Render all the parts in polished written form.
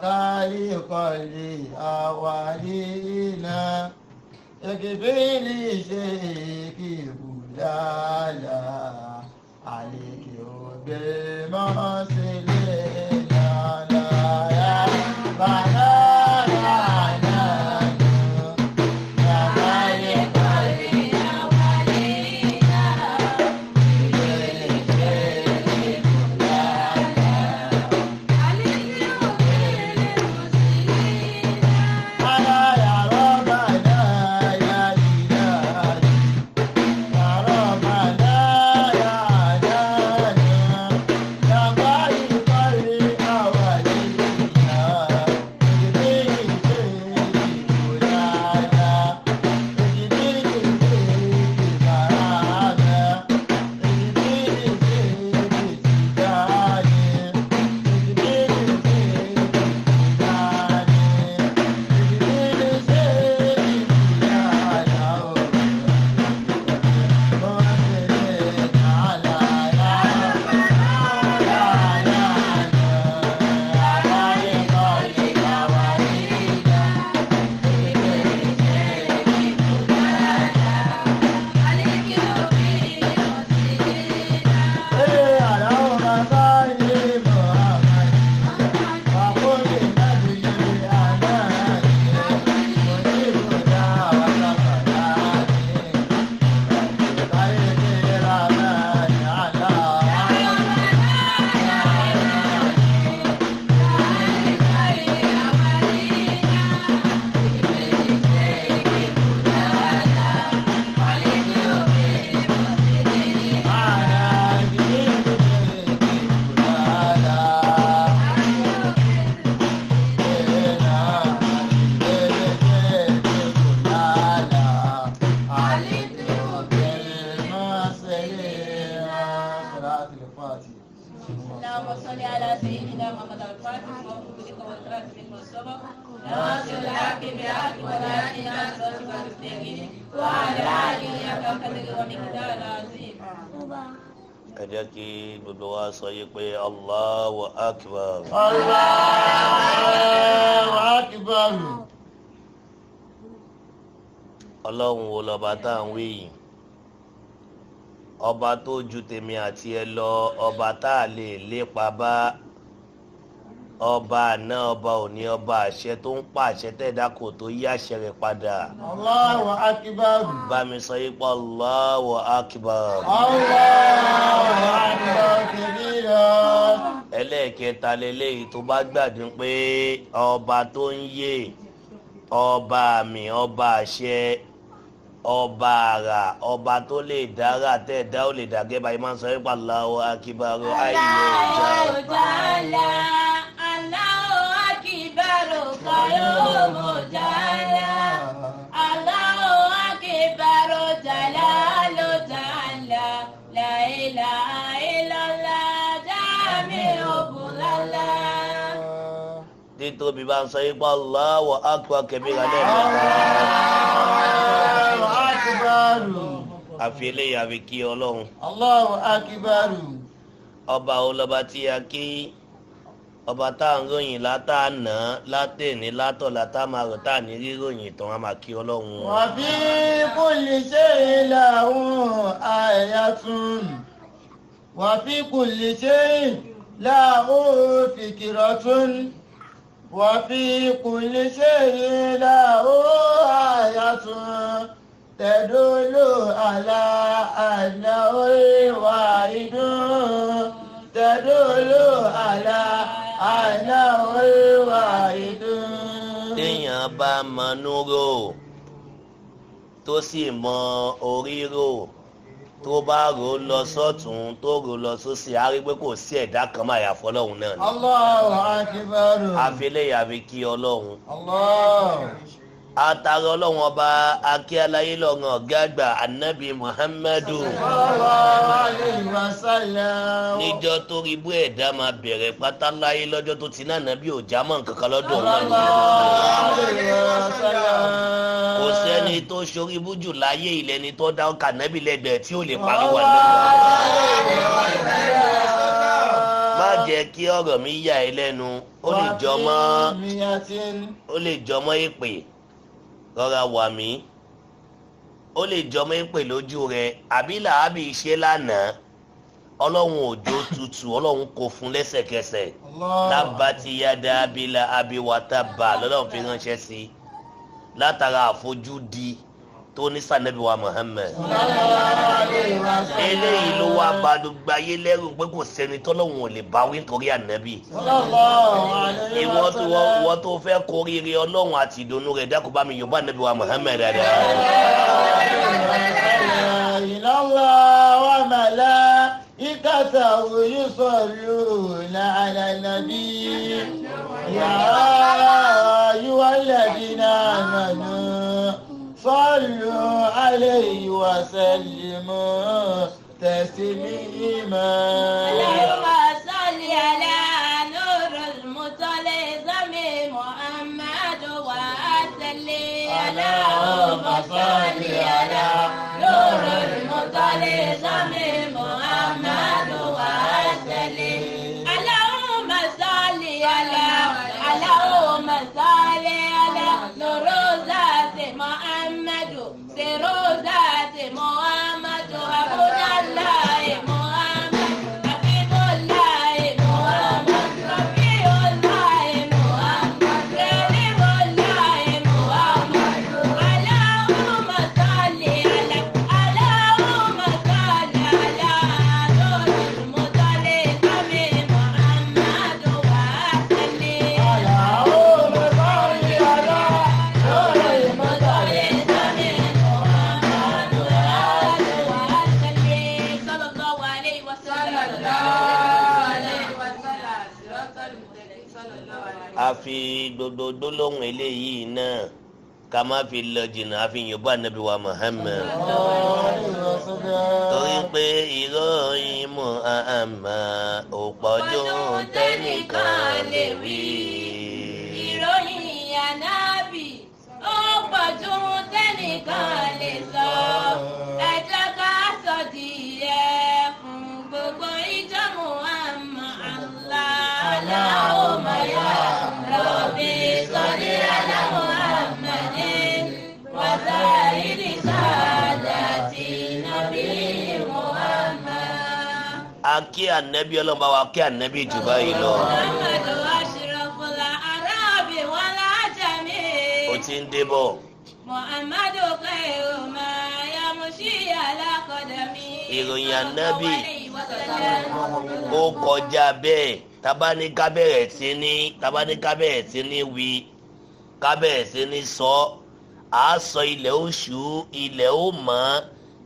خالق الأولين اغفر لشيخ بلالا عليك بالمحسنين لا يا اللهم صل على سيدنا محمد الفاتح وأغلق والخاتم والسبق ناصر الحق بالحق والهادي إلى صراطك المستقيم وعلى آله حق قدره ومقداره العظيم. Ẹ jẹ́ kí gbogbo wa sọ yìí pé Allahu Akbar. Allahu Akbar. Ọlọ́run wo lọ́ba tá à ń wí yìí, ọba tó ju tèmi àti ẹ lọ, ọba tá a lè lépa bá, ọba àná, ọba òní, ọba àṣẹ tó ń pa àṣẹ tẹ̀dá kò tó yí àṣẹ rẹ̀ padà. Allahu Akbar. Bá mi sọ yìí pé Allahu Akbar. Allahu Akbar kabira. Ẹlẹ́ẹ̀kẹta lélẹ́yìí tó bá gbàdúrà pé ọba tó ń yè, ọba àmì, ọba àṣẹ, ọba àrà, ọba tó lè dára tẹ̀dá ò lè dàgẹ́ báyìí máa ń sọ yìí pé Allahu Akbar ayé ìjà. Allahu Allahu Akbar qayyumu jalla. Allahu Akbar jalalu jalla. La ilaha illallah jami'u bulala. Títóbi bá ń sọ yìí pé Allahu Akbar kabira lẹ́ẹ̀mẹ́ta. Allahu Akbar. Àfi eléyìí àfi kí Ọlọ́run. Allahu Akbar. Ọba olọba tí a kí, ọba tá à ń ròyìn látàná látẹ̀ní látọ̀lá tá a máa rò tá à ní ríròyìn tán a máa kí Ọlọ́run. Wa fi kulli shay'in lahu ayatun. Wa fi kulli shay'in lahu fikratun. Wa fi kulli shay'in lahu ayatun. Tadullu ala annahu al-wahidun. Tadullu ala annahu al-wahidun. Téèyàn bá mọ núrò tó sì mọ orí rò, tó bá rò lọ sọ́tún tó rò lọ sósì, á rí pé kò sí ẹ̀dá kan máa yà fọlọ́run náà ni. Allahu Akbar. Àfi eléyìí àfi kí Ọlọ́run. Allah. Atara Ọlọ́run ọba akí aláyé lọ́rùn ọ̀gá àgbà anabi Muhammadu. Sallallahu alayhi wa sallam. Níjọ́ tó rí bú ẹ̀dá máa bẹ̀rẹ̀ pátá láyé lọ́jọ́ tó ti náà nàbí òjá mọ́ nǹkan kan lọ́dọ̀ náà ni. Sallallahu alayhi wa sallam. Kò sẹ́ni tó ṣorí bújù láyé ilẹ̀ ni tó dá ọkà nábì lẹ́gbẹ̀ẹ́ tí ó lè pariwo ànábì. Má Má jẹ́ kí ọ̀rọ̀ mi yà ẹ́ lẹ́nu. Ó lè jọ mọ́ ó lè jọ mọ́ èpè, rọra wà mí. Ó lè jọ mọ́ èpè lójú rẹ. Àbí làábì ṣe lánàá, Ọlọ́run òjò tutù, Ọlọ́run kò fún lẹ́sẹ̀kẹsẹ̀. Tábà ti yáda abila abiwata bá lọ́lọ́run fi ránṣẹ́ sí i látara àfojúdi tó ní sànẹ́bí wa Muhammad. Eléyìí ló wá ba gbogbo ayé lẹ́rù pé kò sẹ́ni tọ́lọ́run ò lè bá wí nítorí ànábì. Ìwọ tó ìwọ tó fẹ́ kórìíre Ọlọ́run àti ìdùnnú rẹ̀, dákun bá mi yorùbá ànábì wa Muhammad dáadáa. إن الله وملائكته يصلون على النبي يا أيها الذين آمنوا صلوا عليه وسلموا تسليما. اللهم صل على نور المطلزم محمد وسلم. اللهم صل على نور المطلزم محمد وسلم. اللهم صل على، اللهم صل على نور ذات محمد، سر ذات محمد، عبد الله محمد، حبيب الله محمد، رفيع الله محمد، كريم الله محمد. اللهم صل على، اللهم صل على نور المطلسم محمد وسلم. اللهم صل على نور المطلسم محمد وسلم. صلى الله عليه وسلم. A fi gbogbo gbólóhùn eléyìí náà ká má fi lọ jìnnà, a fi yorùbá ànábì wa Muhammad, torí pé ìròyìn Muhammad ò pọ̀jù tẹ́nìkan lè wí. Ìròyìn ànábì ó pọ̀ ju tẹ́nìkan lè sọ. Ẹ jẹ́ ká sọ díẹ̀ fún gbogbo ìjọ Muhammad. Allah Allahumma ya Rabbi salli ala Muhammadin wa sayyidi sadati nabi Muhammad. A kí ànábì, Ọlọ́run bá wa kí ànábì jù báyìí lọ. Muhammadu ashraful arabi wal ajami. Ó ti ń débọ̀. Muhammadu khairu ma yamshi ala qadami. Ìròyìn ànábì Sallallahu alaihi wasallam. ó kọjá bẹ́ẹ̀. Tabani kábẹ̀rẹ̀ sí ní, tabani kábẹ̀rẹ̀ sí ní wí, kábẹ̀rẹ̀ sí ní sọ, à á sọ ilẹ̀ oṣù ilẹ̀ ó mọ́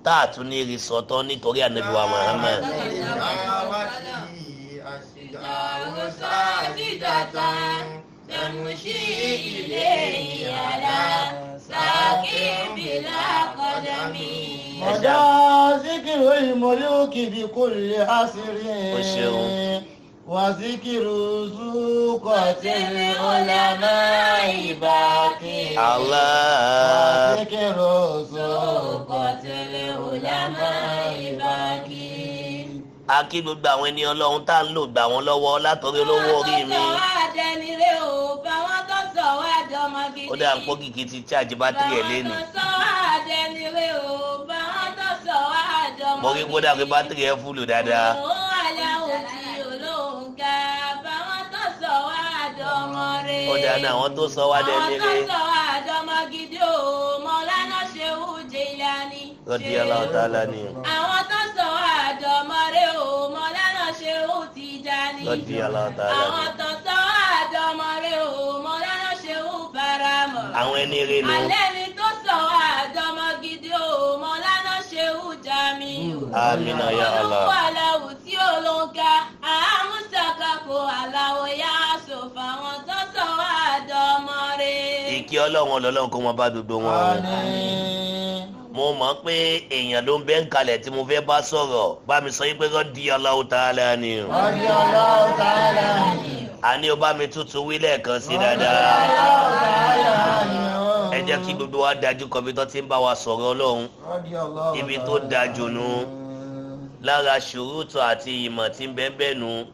tá a tún ní rí sọtọ́ nítorí ànábì wa Muhammad. تمشي إليه على ساق بلا قدم. مدى ذكر الملوك بكل عصر O ṣeun. وذكر سوقة العلماء باقي. Allah. وذكر سوقة سوقة العلماء باقي. A kí gbogbo àwọn ẹni Ọlọ́run tá à ń lò gbà wọ́n lọ́wọ́ látọ̀rí olówó orí mi. Báwọn tó sọ wá dẹnire o, báwọn tó sọ wá dọmọ gidi. Ó dà ń pọ́ kìkì ti cháàjì bátìrì ẹ̀ léni. Báwọn tó sọ wá dẹnire o, báwọn tó sọ wá dọmọ gidi. Mo rí kódà pé bátìrì ẹ̀ fúlù dáadáa. Òun aláwọ̀ tí olóhùn ga, báwọn tó sọ wá dọmọ rẹ̀. Ó dà ní àwọn tó sọ wá dẹni Àwọn tó rè. sọ wá dọmọ gidi o, Mọ̀lánà Ṣehu Jilani. Radiyallahu ta'ala ni. Àwọn tó sọ wá dọmọ rẹ̀ o, Mọ̀lánà Ṣehu Tijani. Radiyallahu ta'ala Àwọn ni. tó sọ wá dọmọ rẹ̀ o, Mọ̀lánà Ṣehu Baramọ̀. Àwọn ẹni rè nu. Alẹ́ ni tó sọ wá dọmọ gidi o, Mọ̀lánà Ṣehu Jamiu. Amina ya Allah. Olúwa aláwù tí ó ló ń ka, àmúṣàkàkọ aláwọ̀ yá sòfà wọn tó sọ wá dọmọ rẹ̀. Ìkí Ọlọ́run ọlọ́run kó wọn bá gbogbo wọn. آمين. Mo mọ̀ pé èèyàn ló ń bẹ́ ń kalẹ̀ tí mo fẹ́ bá sọ̀rọ̀, bá mi sọ yín pé radiyallahu ta'ala ni. رضي الله تعالى عنه. Àní o bá mi tútù wí lẹ́ẹ̀kan sí dáadáa. الله تعالى عنه. Ẹ jẹ́ kí gbogbo wa dájú kọ ibi tó ti ń bá wa sọ̀rọ̀ Ọlọ́run. رضي الله Ibi tó تعالى dájú nu. عنه. Lára ṣòrótò àti ìmọ̀ tí ń bẹ́ẹ̀ bẹ́ẹ̀ nu.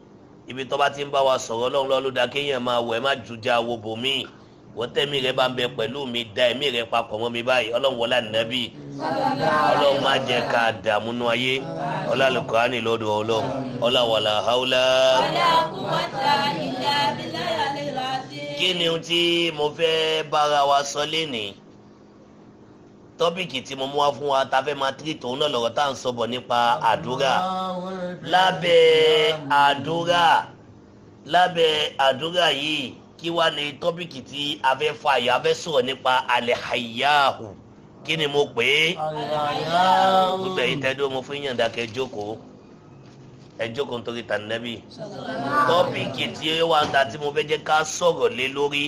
Ibi tó bá ti ń bá wa sọ̀rọ̀ Ọlọ́run lọ́ọ́ ló da kéèyàn máa wọ̀ ẹ́ má jùjà wo bòmíì. Wọ́n tẹ́mi rẹ bá ń bẹ pẹ̀lú mi, da ẹ̀mí rẹ papọ̀ mọ́ mi báyìí. Ọlọ́run wọlé ànábì, Ọlọ́run má jẹ́ ká dààmú nú ayé. Ọlá Al-Qur'ani lọ́dọ̀ Ọlọ́run, ọlá wàlà haúlá. ولا قوة إلا بالله العلي العظيم. Kí ni ohun tí mo fẹ́ bára wa sọ lénìí? Tọ́pìkì tí mo mú wá fún wa ta fẹ́ máa tírì tòun náà lọ́rọ̀ tá à ń sọ bọ̀ nípa àdúrà. Lábẹ́ àdúrà, lábẹ́ àdúrà yìí, kí wá ní tọ́pìkì tí a fẹ́ fà yìí? A fẹ́ sọ̀rọ̀ nípa alihayyahu. Kí ni mo pè é? Gbogbo ẹ̀yin tẹ́dọ́, mo fún yànda kẹ́ jókòó, ẹ jókòó nítorí tànàbí. Tọ́pìkì tí ó wà ń ta tí mo fẹ́ jẹ́ ká sọ̀rọ̀ lé lórí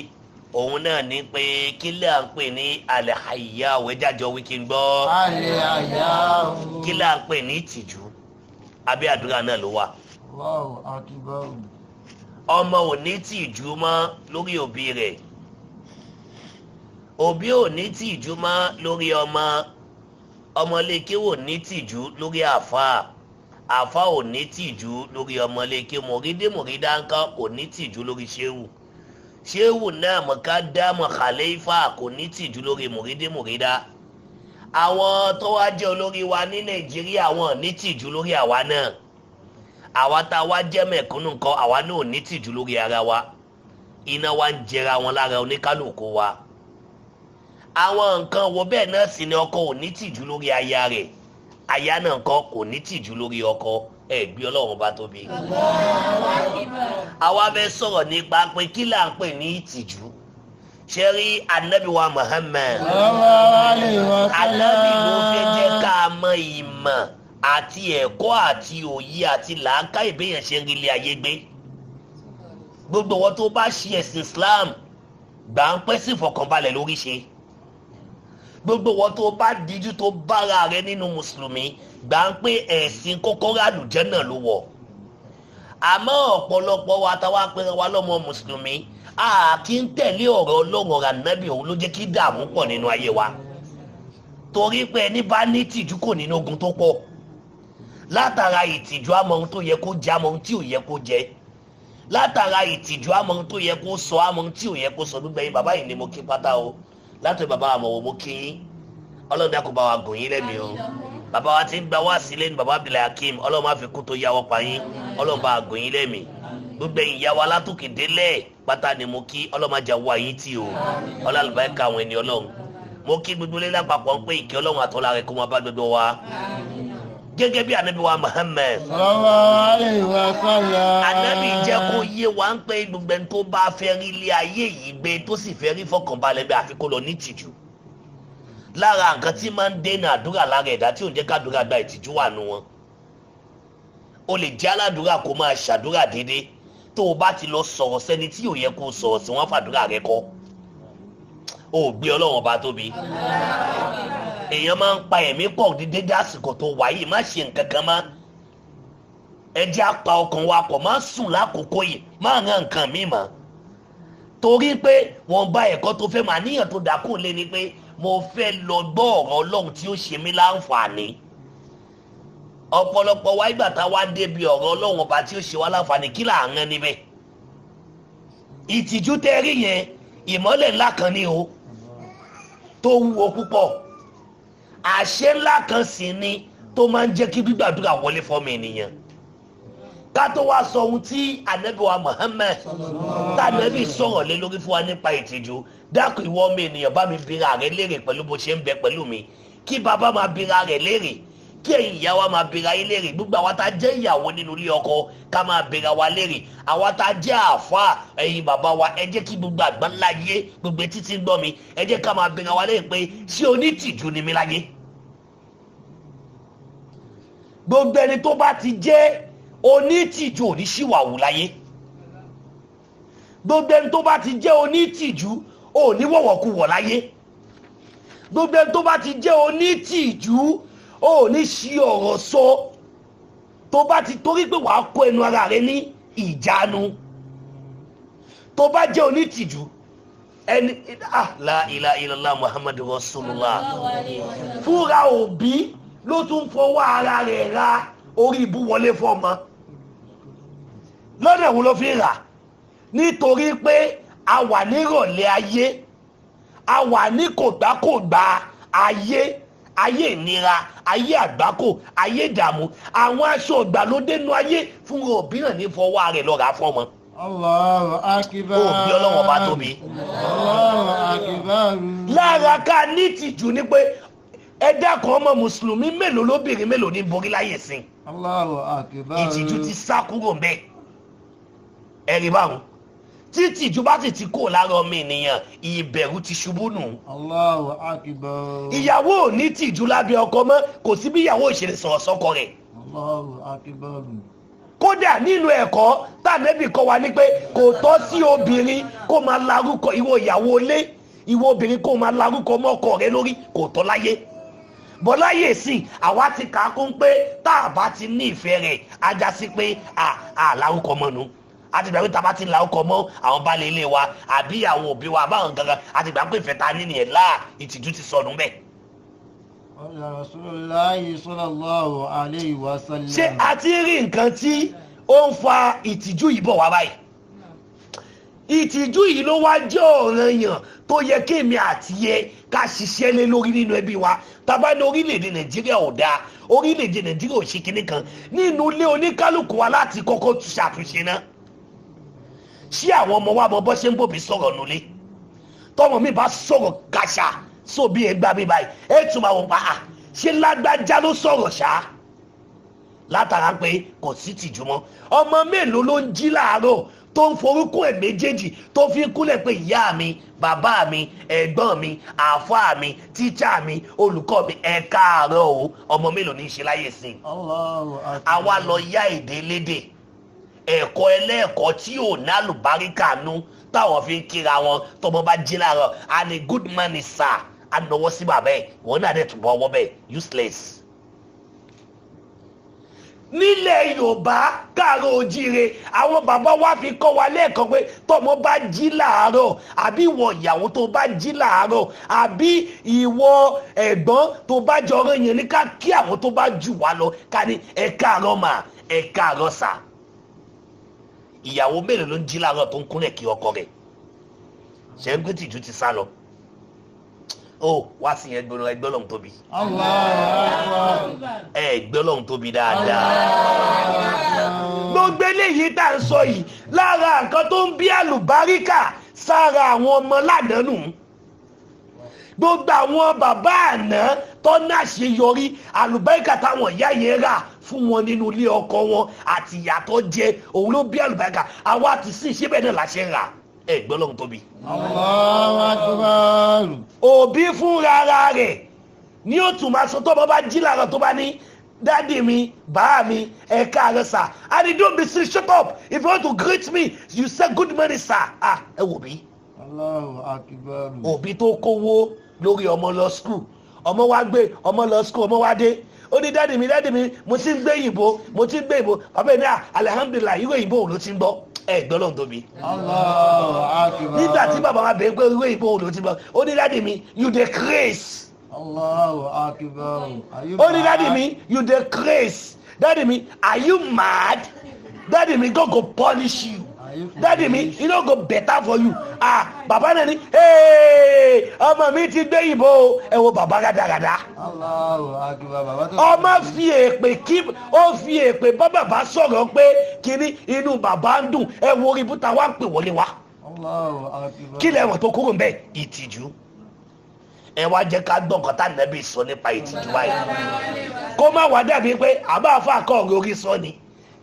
òun náà ní pé kí lè à ń pè ní alihayyahu. Ẹ jájọ wí kí n gbọ́. Al-Hayyahu. Kí lè à ń pè ní ìtìjú? Abẹ́ àdúrà náà ló wà. Allahu akbar. Ọmọ ò ní tìjú mọ́ lórí òbí rẹ̀, òbí ò ní tìjú mọ́ lórí ọmọ, ọmọléke ò ní tìjú lórí àáfàá, àáfàá ò ní tìjú lórí ọmọléke, mọ̀rídé mọ̀rídá ńkọ́ kò ní tìjú lórí ṣéwù, ṣéwù náà mọ̀kádàmọ̀ khalifa kò ní tìjú lórí mọ̀rídé mọ̀rídá. Àwọn tó wá jẹ́ olórí wa ní Nàìjíríà, wọn ò ní tìjú lórí àwa náà. Àwa tá a wá jẹ́ mẹ̀kúnnù nǹkan, àwa náà ò ní tìjú lórí ara wa. Iná wa ń jẹra wọn lára oníkálukú wa. Àwọn nǹkan wo bẹ́ẹ̀ náà sì ni ọkọ ò ní tìjú lórí aya rẹ̀, aya náà nǹkan kò ní tìjú lórí ọkọ. Ẹ gbé Ọlọ́run bá tóbi. Àwa fẹ́ sọ̀rọ̀ nípa pé kí là ń pè ní ìtìjú. Ṣé rí Anabi wa Muhammad, Sallallahu alayhi wa sallam. Anabi ló fẹ́ jẹ́ ká mọ ìmọ̀ àti ẹ̀kọ́ àti òye àti làákàyè béèyàn ṣe ń rí ilé ayé gbé. Gbogbo wọn tó bá ṣe ẹ̀sìn Islam gbà ń pẹ́ sí ìfọ̀kànbalẹ̀ lórí ṣe. Gbogbo wọn tó bá díjú tó bára rẹ nínú mùsùlùmí gbà ń pé ẹ̀sìn kọ́kọ́rọ́ àlùjánnà ló wọ̀. Àmọ́ ọ̀pọ̀lọpọ̀ wa táwa pera wa lọ́mọ mùsùlùmí, a kì í tẹ̀lé ọ̀rọ̀ Ọlọ́run, ọ̀rọ̀ Ànábì. Òun ló jẹ́ kí dààmú pọ̀ nínú ayé wa, torí pé ẹni bá ní tìjú kò nínú ogun tó pọ̀. Látara ìtìjú, àmọ́ ohun tó yẹ kó jẹ, àmọ́ ohun tí ò yẹ kó jẹ. Látara ìtìjú, àmọ́ ohun tó yẹ kó sọ, àmọ́ ohun tí ò yẹ kó sọ. Gbogbo ẹ̀yin bàbá yìí ni mo kí pátá o. Látọ̀ bàbá àmọ̀wò, mo kí yín. Ọlọ́run dákun bá wa gùn yín lẹ́mìí o. Bàbá wa ti ń gba wá sílé ní bàbá Abdulhakeem, Ọlọ́run má fi kú tó yáwọ́ pa yín. Ọlọ́run bá gùn yín lẹ́mìí. Gbogbo ẹ̀yin ìyá wa látòkè délẹ̀ pátá ni mo kí. Ọlọ́run má jẹ́ wá yín tì o. Ọlọ́run àlùbáríkà àwọn ẹni Ọlọ́run, mo kí gbogbo ilé lápapọ̀ ń pé ìkẹ́ Ọlọ́run àtọ́lá rẹ̀ kó máa bá gbogbo wa, gẹ́gẹ́ bí Anabi wa Muhammad. Sallallahu alayhi wa sallam. Anabi jẹ́ kó yé wa ń pé gbogbo ẹni tó bá fẹ́ rí ilé ayé yìí gbé, tó sì fẹ́ rí fọkànbalẹ̀ bí, àfi kó lọ ní ìtìjú. Lára nǹkan tí máa ń dènà àdúrà lára ẹ̀dá tí ò ń jẹ́ kádùrà gba, ìtìjú wà nù wọn. O lè jẹ́ aládùúrà kó máa ṣàdúrà déédéé, tó o bá ti lọ sọ̀rọ̀ sẹ́ni tí ò yẹ kó o sọ̀rọ̀ sí, wọ́n fàdúrà rẹ kọ́. O ò gbé Ọlọ́run ọba tóbi. Èèyàn máa ń pa ẹ̀mí pọ̀ dédé dásìkò tó wà yìí, má ṣe nǹkan kan má. Ẹ jẹ́ á pa ọkàn wa pọ̀, má sùn lákòókò yìí, má ràn nǹkan mi mọ́, torí pé wọ́n bá ẹ̀kọ́ tó fẹ́ máa níyàn tó dákú lé ni pé mo fẹ́ lọ gbọ́ ọ̀rọ̀ Ọlọ́run tí ó ṣe mí láǹfààní. Ọ̀pọ̀lọpọ̀ wa, ìgbà tá a wá débi ọ̀rọ̀ Ọlọ́run ọba tí ó ṣe wá láǹfààní, kí là ń rán níbẹ̀? Ìtìjú tẹ́ rí yẹn, ìmọ́lẹ̀ ńlá kan ni o tó wúwo púpọ̀. Àṣẹ ńlá kan sì ni tó máa ń jẹ́ kí gbígbàdúrà wọlé fọ́mọ ènìyàn. Ká tó wá sọ ohun tí Ànábì wa Muhammad tànàbí sọ̀rọ̀ lé lórí fún wa nípa ìtìjú, dákun, ìwọ ọmọ ènìyàn, bá mi bira rẹ léèrè pẹ̀lú bó ṣe ń bẹ pẹ̀lú mi, kí bàbá máa bira rẹ léèrè, kí ẹ̀yin ìyá wa máa bira yín léèrè, gbogbo àwa tá a jẹ́ ìyàwó nínú ilé ọkọ, ká máa bira wa léèrè, àwa tá a jẹ́ àáfàá, ẹ̀yin bàbá wa, ẹ jẹ́ kí gbogbo àgbáńlá yé, gbogbo etí tí ń gbọ́ mi, ẹ jẹ́ ká máa bira wa léèrè pé ṣé onítìjú ni mi láyé? Gbogbo ẹni tó bá ti jẹ́ onítìjú ò ní ṣìwàwù láyé. Gbogbo ẹni tó bá ti jẹ́ onítìjú ò ní wọ̀wọ̀kuwọ̀ láyé. Gbogbo ẹni tó bá ti jẹ́ onítìjú ò ní ṣi ọ̀rọ̀ sọ, tó bá ti torí pé wàá kó ẹnu ara rẹ ní ìjánu. Tó bá jẹ́ onítìjú ẹni, ah, la ilaha illallah Muhammadu rasulullah. Fúnra òbí ló tún fọwọ́ ara rẹ̀ ra orí ibú wọlé fọ́mọ. Lọ́nà wo ló fi ń rà? Nítorí pé a wà nírọ̀lẹ́ ayé, a wà ní kògbákògbá ayé, ayé ìnira, ayé àgbákò, ayé ìdààmú. Àwọn aṣọ ìgbàlódé nu ayé fún òbí náà ní fọwọ́ rẹ̀ lọ́ra fún ọmọ. Allahu akbar. Òbí Ọlọ́wọ́ bá tóbi. Allahu akbar. Lára ká ní tìjú ni pé ẹ dákun, ọmọ mùsùlùmí mélòó lóbìnrin mélòó ní borí láyè sìn? Allahu akbar. Ìtìjú ti sá kúrò mbẹ. Ẹ̀rí báwọn tí ìtìjú bá sì ti kúrò lára ọmọ ènìyàn, ìbẹ̀rù ti ṣubú nù. Allahu akbar. Ìyàwó ò ní tìjú lábẹ́ ọkọ mọ́. Kò sí bí ìyàwó ìṣẹ̀lẹ̀ sọ̀rọ̀ sọ́kọ rẹ̀. Allahu akbar. Kódà nínú ẹ̀kọ́ tànẹ́bì kọ́ wa ní pé kò tọ́ sí obìnrin kó máa larúkọ ìwọ ìyàwó ilé, ìwọ obìnrin kó máa larúkọ mọ́kọ rẹ lórí, kò tọ́ láyé bọ́láyè sí. Àwa ti kà á kún pé tá a bá ti ní ìfẹ́ rẹ̀, á já sí pé à larúkọ mọ́nu. A ti gbà pé tá a bá ti larúkọ mọ́ àwọn baálé ilé wa àbí àwọn òbí wa àbáwọn gangan, a ti gbà pé ìfẹ́ ta ní nìyẹn láà. Ìtìjú ti sọnù bẹ́ẹ̀. Qala Rasulullahi sallallahu alayhi wa sallam. Ṣé a ti rí nǹkan tí ó ń fa ìtìjú yìí bọ̀ wá báyìí? Ìtìjú yìí ló wá jẹ́ ọ̀ranyàn tó yẹ kéèmí àti yẹ ká ṣiṣẹ́ lé lórí nínú ẹbí wa. Tábà ní orílẹ̀-èdè Nàìjíríà ò dáa, orílẹ̀-èdè Nàìjíríà ò ṣe kinní kan, nínú ilé oníkálukú wa láti kọ́kọ́ tún ṣàtúnṣe náà. Ṣé àwọn ọmọ wa mọ bọ́ ṣe ń bòbí sọ̀rọ̀ nulẹ̀? Tọmọ mi bá sọ̀rọ̀ gàṣà sóbi ẹgbàá mi báyìí, ẹ tún máa wọ pa á, ṣé lágbájá ló sọ̀rọ̀ ṣá? Látara pé kò sí tìjú mọ́. Ọmọ mélòó ló ń jí láàárọ̀ tó ń forúkún ẹ̀ méjèèjì tó fi ń kúnlẹ̀ pé ìyá mi, bàbá mi, ẹ̀gbọ́n mi, àáfàá mi, tíṣà mi, olùkọ́ mi, ẹ káàárọ̀ o? Ọmọ mélòó ní í ṣe láyè sí i? Allahu akbar. Àwa lọ yá èdè lédè, ẹ̀kọ́ ẹlẹ́ẹ̀kọ́ tí ò ní àlùbáríkà nú táwọn fi ń kíra wọn. Tọmọ bá jí láàárọ̀, and a good man is sir, á nọwọ́ sí bàbá ẹ̀, wọn náà dẹ̀ tún bọ́ ọwọ́ bẹ́ẹ̀. Useless. Nílẹ̀ Yorùbá káàárọ̀ ojíire, àwọn bàbá wa fi kọ́ wa lẹ́ẹ̀kan pé tọmọ bá jí láàárọ̀, àbí ìwọ ìyàwó tó bá jí láàárọ̀, àbí ìwọ ẹ̀gbọ́n tó bá jọrọ yẹn, ní ká kí àwọn tó bá jù wá lọ, ká ní ẹ káàárọ̀ mà, ẹ káàárọ̀ sà. Ìyàwó mélòó ló ń jí láàárọ̀ tó ń kúnlẹ̀ kí ọkọ rẹ̀? Ṣe ń gbé tìjú ti sá lọ? Ó wá sí yẹn gbóná. Ẹgbẹ́ Ọlọ́run tóbi. Allahu akbar. Ẹgbẹ́ Ọlọ́run tóbi dáadáa. Gbogbo eléyìí tá à ń sọ yìí, lára nǹkan tó ń bí àlùbáríkà sára àwọn ọmọ lánàá nù. Gbogbo àwọn bàbá àná tọ́nà àṣeyọrí, àlùbáríkà táwọn ìyá yẹn rà fún wọn nínú ilé ọkọ wọn àti ìyàtọ̀ jẹ, òun ló bí àlùbáríkà. Àwa ti sí ṣé bẹ́ẹ̀ náà la ṣe ń rà? Ẹgbẹ́ Ọlọ́run tóbi. Allahu akbar. Òbí fúnra ara rẹ̀ ní ó tún máa sọ tó bá jí láàárọ̀, tó bá ní daddy mi, bá mi, ẹ káàárọ̀ sir, and don't be say shut up. If you want to greet me, you say good morning sir. Ah, ẹ wò bí. Allahu akbar. Òbí tó kówó lórí ọmọ lọ school, ọmọ wa gbé ọmọ lọ school, ọmọ wa dé, ó ní daddy mi, daddy mi, mo ti ń gbé òyìnbó, mo ti ń gbé òyìnbó. Bàbá mi ní à, alihamudulilayi, irú òyìnbó òun ló ti ń gbọ́? Ẹ gbọ́ lọ́n tóbi. Allahu akbar. Nígbà tí bàbá wa bẹ̀rẹ̀ pé irú òyìnbó òun ló ti ń gbọ́, ó ní daddy mi, you dey craze. Allahu akbar. Are you Ó ní daddy mad? mi, you dey craze. Daddy mi, are you mad? Daddy mi, God go punish you. Are you Daddy mi, foolish? e no go better for you. Ah, bàbá náà ní hey, ọmọ mi ti gbé òyìnbó o. Ẹ wo bàbá rádaràda. Allahu akbar. Bàbá tó. Ọmọ fi èpè kí ó fi èpè bá bàbá sọ̀rọ̀ pé kíní inú bàbá ń dùn. Ẹ wo orí búta wá ń pè wọlé wa. Allahu akbar. Kí lẹ́wọ̀n tó kúrò ń bẹ̀? Ìtìjú. Ẹ wá jẹ́ ká gbọ́ nǹkan tá nẹ́bí sọ nípa ìtìjú báyìí, kó má wá dàbí pé àbá àfa kọ́ ọ̀rọ̀ orí sọ ni.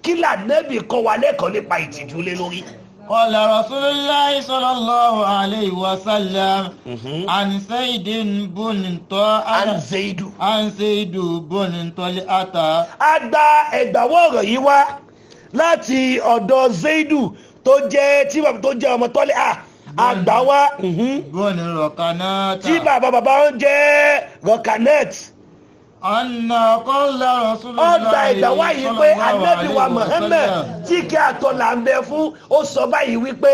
Kí lànẹ́bí kọ́ wa lẹ́kọ̀ọ́ nípa ìtìjú lé lórí? قال رسول الله صلى الله عليه وسلم عن زيد بن طلحة An Zaidu. عن زيد بن طلحة. A gba ẹgbàwọ́ ọ̀rọ̀ yìí wá láti ọ̀dọ̀ Zaidu tó jẹ́ tí bàbá tó jẹ́ ọmọ tọ́lẹ̀ à àgbà wá بن ركنات tí bàbá bàbá ń jẹ́ Rọkanet. أن قال رسول الله Ọgbà ìgbà wá yìí pé Ànábì wa Muhammad, tí kí àtọ̀ là ń bẹ fún, ó sọ báyìí wípé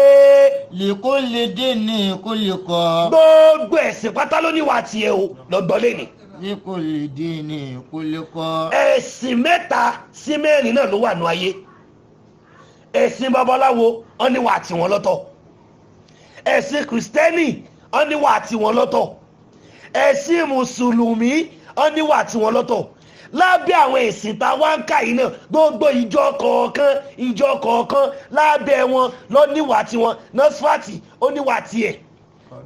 لكل دين خلق. Gbogbo ẹ̀sìn pátá ló níwà tiẹ̀ o lọ́gbọ́n lẹ́ni. لكل دين خلق. Ẹ̀sìn mẹ́ta sí mẹ́rin náà ló wà ní ayé. Ẹ̀sìn babaláwo wọ́n níwà tiwọn lọ́tọ̀, ẹ̀sìn kìrìsìtẹ́nì wọ́n níwà tiwọn lọ́tọ̀, ẹ̀sìn mùsùlùmí wọ́n níwà tiwọn lọ́tọ̀. Lábẹ́ àwọn ẹ̀sìn tá a wá ń kà yìí náà, gbogbo ìjọ kọ̀ọ̀kan, ìjọ kọ̀ọ̀kan lábẹ́ wọn ló níwà tiwọn. Nọ́sífàtì ó níwà tiẹ̀,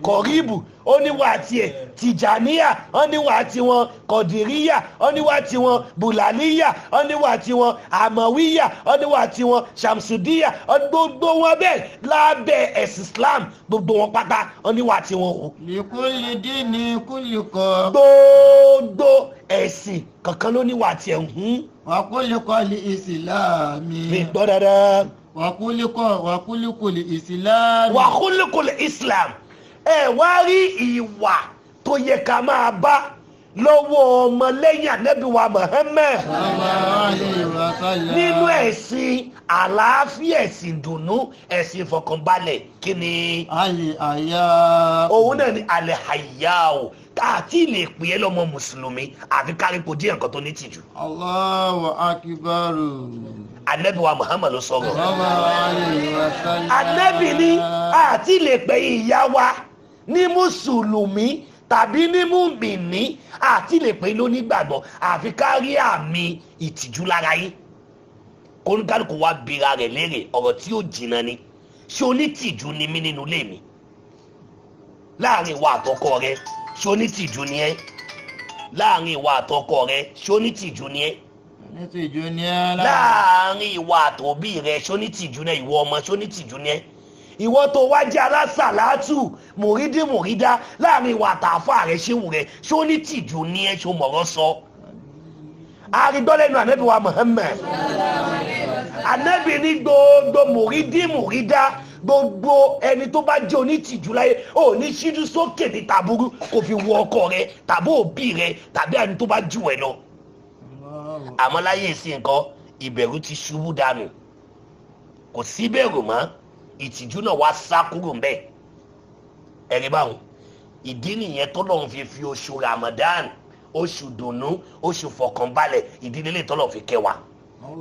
kọ̀ríbù ó níwà tiẹ̀, tìjàníyà ó níwà tiwọn, kọ̀dìríyà ó níwà tiwọn, bùlàníyà ó níwà tiwọn, àmọ̀wíyà ó níwà tiwọn, ṣàmùsùdíyà ó gbogbo wọn bẹ́ẹ̀ lábẹ́ ẹ̀sìn Islam, gbogbo wọn pátá ó níwà tiwọn o. Lìkúlì dínì kúlìkọ. Gbogbo ẹ̀sìn kankan ló níwà tiẹ̀. Wàkúlìkọ lì ìsìlámì. Mi gbọ́ dáadáa. Wàkúlìkọ wàkúlìkọ lì ìsìlámì. Wàkúlìkọ lì ìsìlámì. Ẹ wá rí ìwà tó yẹ ká máa bá lọ́wọ́ ọmọlẹ́yìn Ànábì wa Muhammad nínú ẹ̀sìn àlàáfíà, ẹ̀sìn dùnnú, ẹ̀sìn ìfọkànbalẹ̀, kí ni? Àlè àyà. Òun náà ni àlè àyà o. Àti lè pè é lọ́mọ mùsùlùmí àfi kárípò díẹ̀ nǹkan tó ní tìjú. Allahu akbar. Ànábì wa Muhammad ló sọ̀rọ̀. Sallallahu alayhi wa sallam. Ànábì ní àti lè pè ìyá wa ní mùsùlùmí tàbí ní mùmìnì, àti lè pè lónígbàgbọ́ àfi kárí àmì ìtìjú lára yín. Kóníkálukú wa bira rẹ̀ léèrè ọ̀rọ̀ tí ó jìnnà ni: ṣé onítìjú ni mí nínú ilé mi? Láàrin ìwà àtọkọ rẹ, ṣé onítìjú ni ẹ́? Láàrin ìwà àtọkọ rẹ, ṣé onítìjú ni ẹ́? Onítìjú ni ẹ́. Láàrin ìwà àtòbí rẹ, ṣé onítìjú ni ẹ́? Ìwọ ọmọ, ṣé onítìjú ni ẹ́? Ìwọ tó wá jẹ́ alásàlátù, mùrídìí mùrídá, láàrin ìwà àtàfà rẹ, ṣéwù rẹ, ṣé onítìjú ni ẹ́? Ṣó mọ̀rọ̀ sọ? Arígbọ́lẹ́nu Ànábì wa Muhammad. Ànábì ní gbogbo mùrídìí mùrídá, gbogbo ẹni tó bá jẹ́ onítìjú láyé, ò ní ṣíjú sókè ní tàbúrú kò fi wọ ọkọ rẹ tàbí òbí rẹ tàbí ẹni tó bá jù ẹ lọ. Àmọ́ láyé ìsìn nǹkan, ìbẹ̀rù ti ṣubú dànù, kò sí bẹ̀rù mọ́, ìtìjú náà wá sá kúrò ń bẹ̀. Ẹ̀rí báwọn ìdí nìyẹn tọ́lọ́run fi fi oṣù Ramadan, oṣù dùnnú, oṣù fọkànbalẹ̀, ìdílé lè tọ́lọ́run fi kẹ́ wa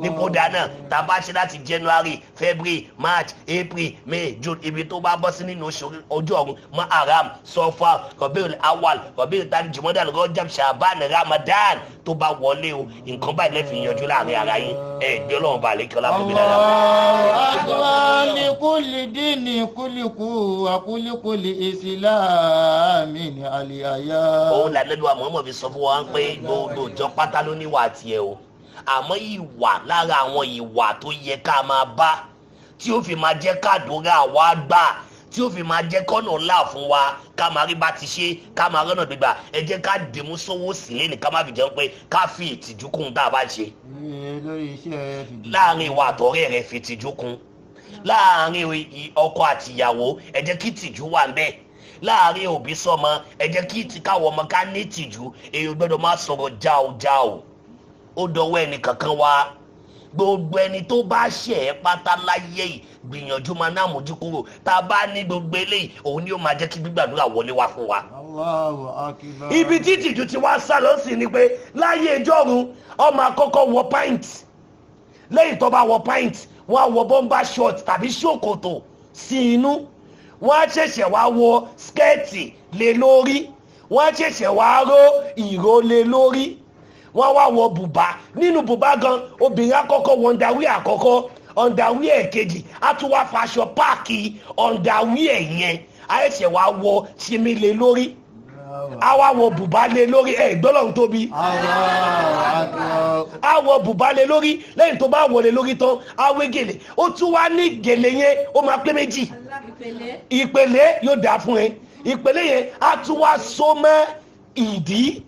nípò dáná tá a bá ṣe láti January, February, March, April, May, June, ibi tó bá bọ́ sí nínú oṣù ojú ọ̀run, Muharram, Safar, Rabiul Awwal, Rabiul Thani, Jumada, Rajab, Shaban, Ramadan tó bá wọlé o, nǹkan báyìí lẹ́fì yanjú láàrin ara yín. Ẹ gbé Ọlọ́run bá lè kí ọlá fún mi dáadáa. Allahu akbar likulli dini kuliku wa kulikuli islami ni aliyaya. Òun làlẹ́bí wa Muhammad fi sọ fún wa pé gbogbo ìjọ pátá ló níwà tiẹ̀ o, àmọ́ ìwà lára àwọn ìwà tó yẹ ká máa bá tí ó fi máa jẹ́ kádùúrà wa gbà, tí ó fi máa jẹ́ kọ́nà ńlá fún wa, ká máa rí bá ti ṣe, ká máa rọ́nà gbígbà, ẹ jẹ́ ká dìmú sówó sílé ní ká má fi jẹun pé ká fi ìtìjú kún tá a bá ṣe. Lórí iṣẹ́ fìdí. Láàrin ìwà àtọ̀rẹ́ rẹ, fi ìtìjú kún. Láàrin ọkọ àtìyàwó, ẹ jẹ́ kí ìtìjú wà ńbẹ̀. Láàrin òbí sọ́mọ, ẹ jẹ́ kí káwọn ọmọ ká ní ìtìjú. Èyí ò gbọ́dọ̀ máa sọ̀rọ̀ jáò jáò. Ó dọwọ́ ẹnì kankan wa. Gbogbo ẹni tó bá ṣẹ̀ ẹ́ pátá láyé yìí, gbìyànjú máa ná àmójú kúrò. Tá a bá ní gbogbo eléyìí, òun ni ó máa jẹ́ kí gbígbàdúrà wọlé wá fún wa. Allahu akbar. Ibi tí ìtìjú ti wá sá lọ sí ni pé láyé ìjọ́run, ọmọ àkọ́kọ́ wọ pint, lẹ́yìn tó bá wọ pint, wọ́n á wọ bomber short tàbí ṣòkòtò sí inú, wọ́n á ṣẹ̀ṣẹ̀ wá wọ skẹ́ẹ̀tì lé lórí, wọ́n á ṣẹ̀ṣẹ̀ wá ró ìró lé lórí, wọ́n wá wọ bùbá. Nínú bùbá gan, obìnrin àkọ́kọ́ wọ underwear àkọ́kọ́, underwear kejì, á tún wá faṣọ pack underwear yẹn, á ṣẹ̀ṣẹ̀ wá wọ ṣimi lé lórí, á wá wọ bùbá lé lórí. Ẹ̀ gbọ́dọ̀ tóbi. Allahu akbar. Á wọ bùbá lé lórí. Lẹ́yìn tó bá wọlé lórí tán, á wé gèlè. Ó tún wá ní gèlè yẹn, ó máa pé méjì. Ìpele. Ìpele yóò dáa fún ẹ. Ìpele yẹn á tún wá so mọ́ ìdí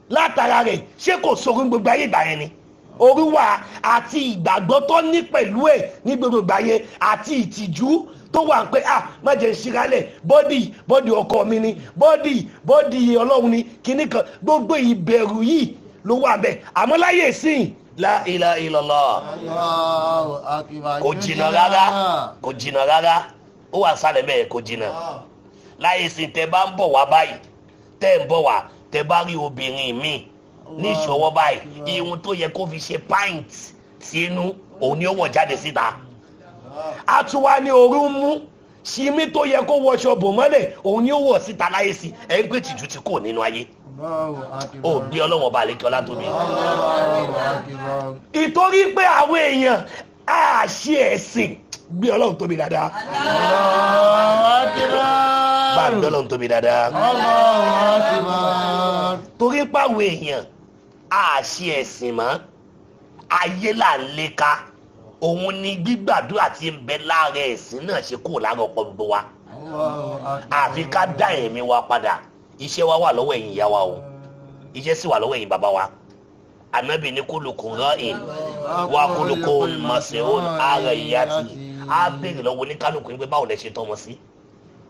látara rẹ̀. Ṣé kò sórun gbogbo ayé ìgbà yẹn ni orí wà àti ìgbàgbọ́ tó ní pẹ̀lú ẹ̀ ní gbogbo ìgbà yẹn, àti ìtìjú tó wà pé, ah, má jẹ́ ìṣirálẹ̀, body body ọkọ mi ni, body body Ọlọ́run ni, kíní kan, gbogbo ìbẹ̀rù yìí ló wà bẹ́ẹ̀. Àmọ́ láyé ìsìn, la ilaha illallah. Allahu akbar. Kò jìnnà rárá, kò jìnnà rárá, ó wà sálẹ̀ bẹ́ẹ̀, kò jìnnà. Láyé ìsìn, tẹ bá ń bọ̀ wá báyìí, tẹ́ ń bọ̀ wá, tẹ bá rí obìnrin mi ní ìṣọwọ́ báyìí, ihun tó yẹ kó fi ṣe pint sínú, òun ni ó wọ̀ jáde síta. Àtúwá ní orí ń mú ṣìmí tó yẹ kó wọṣọ bò mọ́lẹ̀ òun ni ó wọ̀ síta láyé sí. Ẹ̀ ń pè tìjú ti kò nínú ayé. Ó gbé Ọlọ́run ọba àlékè ọlá tóbi. Ìtorí pé àwọn èèyàn á ṣe ẹ̀sìn gbé Ọlọ́run tóbi dáadáa. Bá gbé Ọlọ́run tóbi dáadáa. Torí pé àwọn èèyàn á ṣe ẹ̀sìn mọ́, ayé là ń léka. Òun ni gbígbàdúrà tí ń bẹ lára ẹ̀sìn náà ṣe kúrò lára ọ̀pọ̀ gbogbo wa. Àfi ká dá ẹ̀mí wa padà. Iṣẹ́ wa wà lọ́wọ́ ẹ̀yin ìyá wa o, iṣẹ́ sì wà lọ́wọ́ ẹ̀yin bàbá wa. Ànábì ní kulukum ra'in wa kulukum mas'ulun 'an ra'iyyatihi. Á béèrè lọ́wọ́ oníkálukú pé báwo lẹ ṣe tọ́ ọmọ sí.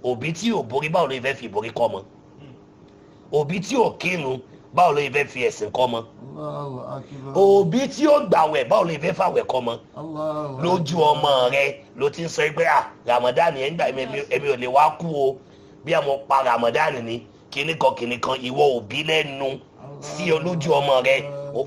Òbí tí ò borí báwo ló fẹ́ fi ìborí kọ́ ọmọ? Òbí tí ò kírun báwo ló fẹ́ fi ẹ̀sìn kọ́ ọmọ? Òbí tí ó gbàwẹ̀ báwo ló fẹ́ fàwẹ̀ kọ́ ọmọ? Lójú ọmọ rẹ ló ti ń sọ pé ah Ramadan yẹn gbà èmi ò lè wá kú o, bí àwọn pa Ramadan ni kìnnìkan kìnnìkan. Ìwọ òbí lẹ́nu sí olójú ọmọ rẹ,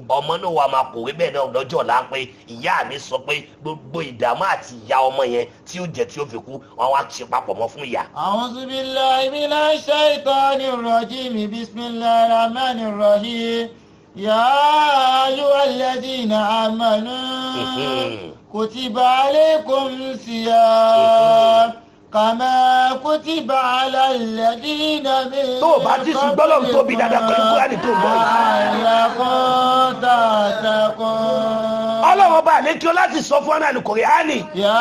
ọmọ náà wà máa kòwé bẹ́ẹ̀ náà lọ́jọ́ ọ̀la pé ìyá mi sọ pé gbogbo ìdààmú àti ìyá ọmọ yẹn tí ó jẹ tí ó fi kú wọn wá ṣe papọ̀ mọ́ fún ìyá. A'udhu billahi minash shaitanir rajim. Bismillahir rahmanir rahim. Ya ayyuhalladhina amanu kutiba alaykum siyam kama kutiba ala alladhina min. Tó o bá ti sùn gbọ́dọ̀ tóbi dáadáa pẹ̀lú Kúránì tó ń bọ̀ yìí. Ọlọ́run ọba àlékí ọ láti sọ fún ọ́nà Al-Kùránì. Ya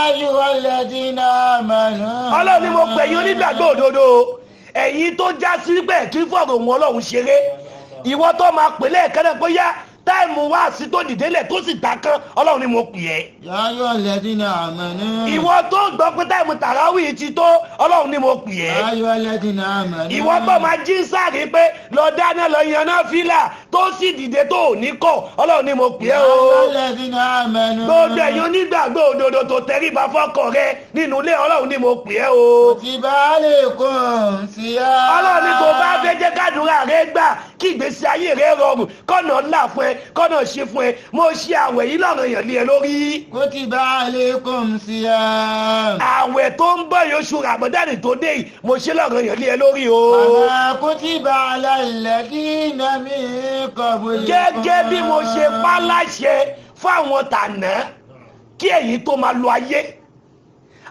ayyuhalladhina amanu. Ọlọ́run ni mo pè yín onígbàgbọ́ òdodo, ẹ̀yin tó já sí pé kí fọ̀rọ̀ òun Ọlọ́run ṣeré. Ìwọ tó máa pè lẹ́ẹ̀kan náà bóyá táìmù wá sí tó dìde lẹ̀ tó sì ta kán, Ọlọ́run ni mo pè ẹ́. Ya ayyuhalladhina amanu. Ìwọ tó gbọ́ pé táìmù tàràwì ti tó, Ọlọ́run ni mo pè ẹ́. Ya ayyuhalladhina amanu. Ìwọ tó máa jí sáré pé lọ dáná lọ yanná fílà tó sì dìde tó ò ní kọ̀, Ọlọ́run ni mo pè ẹ́ o. Ya ayyuhalladhina amanu. Gbogbo ẹ̀yin onígbàgbọ́ òdodo tó tẹríba fọ́kọ rẹ nínú ilé, Ọlọ́run ni mo pè ẹ́ o. Kutiba alaykum siyam. Ọlọ́run ni kò bá fẹ́ jẹ́ kádùúrà rẹ gbà kí ìgbésí ayé rẹ rọrùn, kọ́nà ńlá fún ẹ, kọ́nà ṣe fún ẹ. Mo ṣe àwẹ̀ yìí lọ́rọ̀ èèyàn lé ẹ lórí. Kutiba alaykum siyam. Àwẹ̀ tó ń bọ̀ yìí, oṣù Ramadan tó dé yìí, mo ṣe lọ́rọ̀ èèyàn lé ẹ lórí o. Kama kutiba ala alladhina min qablikum. Gẹ́gẹ́ bí mo ṣe pa láṣẹ fáwọn tànà kí ẹ̀yin tó máa lo ayé.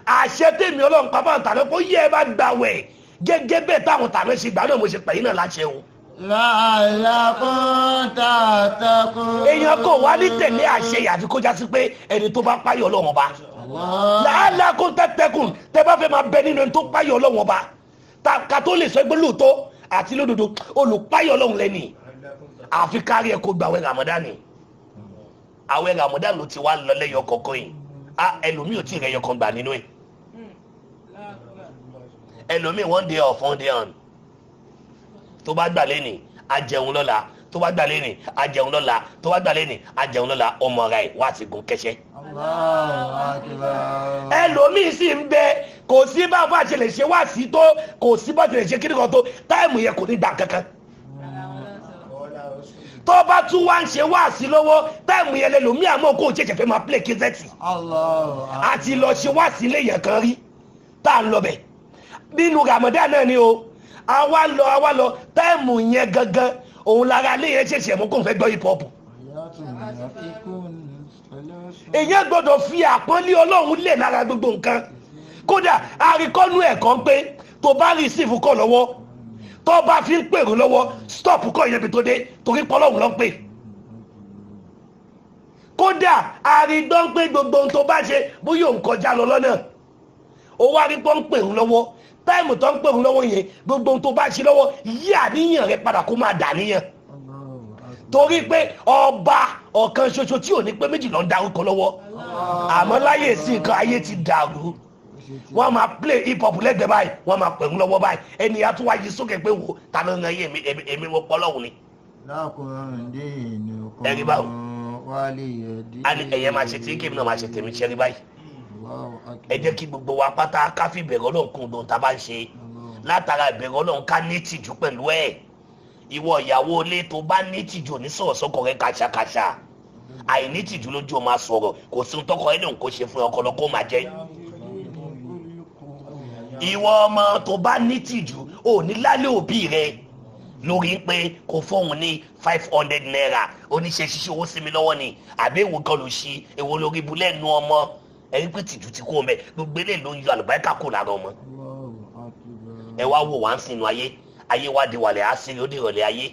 Àṣẹ tèmi Ọlọ́run pa fáwọn tànà kó yẹ ẹ bá gbàwẹ̀ gẹ́gẹ́ bẹ́ẹ̀ táwọn tànà ṣe gbà náà mo ṣe pẹ̀yìn náà láṣẹ o. La'allakum tattaqun. Èèyàn kò wá ní tẹ̀lé àṣẹ yìí àfi kó já sí pé ẹni tó bá páyọ̀ Ọlọ́run ọba. La'allakum tattaqun, tẹ bá fẹ́ máa bẹ nínú ẹni tó páyọ̀ Ọlọ́run ọba. Ká tó lè sọ pé lóòótọ́ àti lódodo olùpáyọ̀ Ọlọ́run lẹ́ni. Àfi kárí ẹ kó gba àwẹ̀ Ramadan. Àwẹ̀ Ramadan ló ti wá lọ lẹ́yọ kọ̀ọ̀kan yìí. Ẹlòmíì ò tí ì rẹ̀ yọkan gbà nínú ẹ̀. Ẹlòmíì one day off one day on. Tó bá gbà lẹ́nìí a jẹun lọ́la, tó bá gbà lẹ́nìí a jẹun lọ́la, tó bá gbà lẹ́nìí a jẹun lọ́la, ọmọ rẹ̀ wá ti gun kẹ́sẹ́. Ẹlòmíì sì ń bẹ, kò sí bá bá ṣe lè ṣe wá sí tó, kò sí bá ṣe lè ṣe kíni kan tó, táìmù yẹn kò ní gbà kankan. Tó bá tún wá ń ṣe wá sí lọ́wọ́, táìmù yẹn lẹ́lòmíì àmọ́ kó o ṣẹ̀ṣẹ̀ fẹ́ máa play kz. Àti lọ ṣe wá sí ilé yẹn kan rí tá à ń lọ bẹ̀ nínú Ramadan náà ni o. Àwa lọ táìmù yẹn gangan òun lára ilé yẹn ṣẹ̀ṣẹ̀ mú kó n fẹ́ gbọ́ hip hop. Èyàn gbọ́dọ̀ fi àpọ́nlé Ọlọ́run lẹ̀ lára gbogbo nǹkan. Kódà àríkọ́nú ẹ̀kọ́ pé tó bá rìsífù kọ́ lọ́wọ́, tó bá fi ń pèrò lọ́wọ́, stop kọ́ yẹn bí tó dé torí pé Ọlọ́run ló ń pè. Kódà àrígbọ́n pé gbogbo ohun tó bá ṣe bóyá òun kọjá lọ lọ́nà, ó wá rí pọ́n pèrò lọ́wọ́, táìmù tó ń pèrò lọ́wọ́ yẹn gbogbo ohun tó bá ṣe lọ́wọ́ yí àníyàn rẹ padà kó máa dà níyàn. Torí pé ọba ọ̀kan ṣoṣo tí ò ní pé méjì ló ń darúkọ lọ́wọ́. Àmọ́ láyé sí nǹkan ayé ti dàrú, wọ́n máa play hip hop lẹ́gbẹ̀ẹ́ báyìí, wọ́n máa pẹ̀rù lọ́wọ́ báyìí, ẹni á tún wá yí sókè pé wò ta ló ń ran yé èmi mo pọ́ lọ́hùn ni. Ẹ̀rí báwo ẹ̀yẹ máa ṣe tí kébì náà máa ṣe tèmi ṣẹ́rí báyìí. Ẹ jẹ́ kí gbogbo wa pátá ká fi ìbẹ̀rù Ọlọ́run kún un tá a bá ń ṣe. Látara ìbẹ̀rù Ọlọ́run ká ní tìjú pẹ̀lú ẹ̀. Ìwọ ìyàwó ilé tó bá ní tìjú ní sọ̀rọ̀ sọ́kọ rẹ kàṣàkàṣà. Àìní tìjú lójú o máa sọ̀rọ̀, kò sí ohun tọkọ ẹni òun kò ṣe fún ọkọ lọ kó máa jẹ. Ìwọ ọmọ tó bá ní tìjú, ò ní lálẹ́ òbí rẹ lórí pé kò fóun ní 500 naira, oníṣẹ́ ṣíṣe owó sí mi lọ́wọ́ ni, àbí èwo kan ló ṣí, èwo lórí ibu lẹ́nu ọmọ. Ẹni pé tìjú ti kó ọmọ ẹ, gbogbo eléyìí ló ń yọ àlùbáríkà kò lára ọmọ. Ẹ wá wò wá ń sinú ayé, ayé wá di wàlẹ̀ àṣírí, ó di ìrọ̀lẹ́ ayé.